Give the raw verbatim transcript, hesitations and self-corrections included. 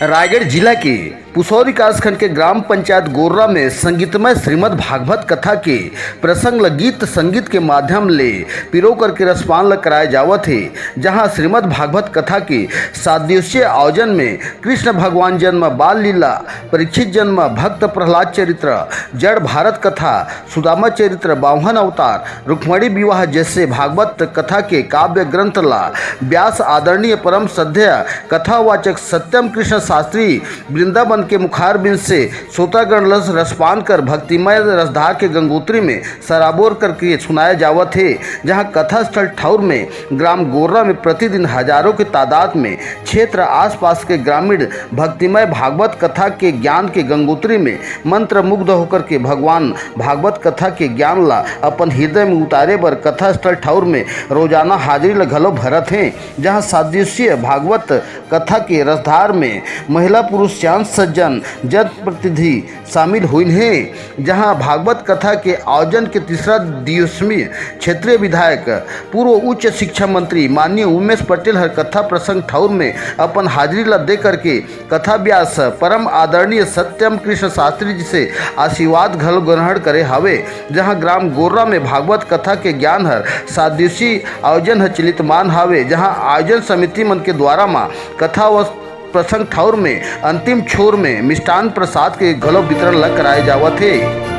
रायगढ़ जिला के पुसौर विकासखंड के ग्राम पंचायत गोर्रा में संगीतमय श्रीमद् भागवत कथा के प्रसंग ल गीत संगीत के माध्यम ले पिरो करके रसपान ल कराए जावत हे, जहां श्रीमद् भागवत कथा के सात दिवसीय आयोजन में कृष्ण भगवान जन्म, बाल लीला, परीक्षित जन्म, भक्त प्रहलाद चरित्र, जड़ भारत कथा, सुदामा चरित्र, बावन अवतार, रुक्मणी विवाह जैसे भागवत कथा के काव्य ग्रंथ ला व्यास आदरणीय परम श्रद्धेय कथावाचक सत्यम कृष्ण शास्त्री वृंदावन के मुखारबिंद से श्रोतागण ल रसपान कर भक्तिमय रसधार के गंगोत्री में सराबोर करके सुनाया जावत हे, जहां कथा स्थल ठौर में ग्राम गोर्रा में प्रतिदिन हजारों के तादाद में क्षेत्र आसपास के ग्रामीण भक्तिमय भागवत कथा के ज्ञान के गंगोत्री में मंत्र मुग्ध होकर के भगवान भागवत कथा के ज्ञान ला अपन हृदय में उतारे बर कथा स्थल ठौर में रोजाना हाजिरी ल घलो भरत हें, जहां सात दिवसीय भागवत कथा के रसधार में महिला पुरुष सियान सज्जन जनप्रतिनिधि शामिल होइन हे, जहां भागवत कथा के आयोजन के तीसरा दिवसीय क्षेत्रीय विधायक पूर्व उच्च शिक्षा मंत्री माननीय उमेश पटेल हर कथा प्रसंग ठौर में अपन हाजिरी ला दे करके कथा व्यास परम आदरणीय सत्यम कृष्ण शास्त्री जी से आशीर्वाद घलो ग्रहण करे हावे, जहां ग्राम गोर्रा में भागवत कथा के ज्ञान हर सात दिवसीय आयोजन ह चलित मान हावे, जहां आयोजन समिति मन के द्वारा मा कथा व प्रसंग ठौर में अंतिम छोर में मिष्ठान प्रसाद के घलो वितरण ल कराए जावत हे।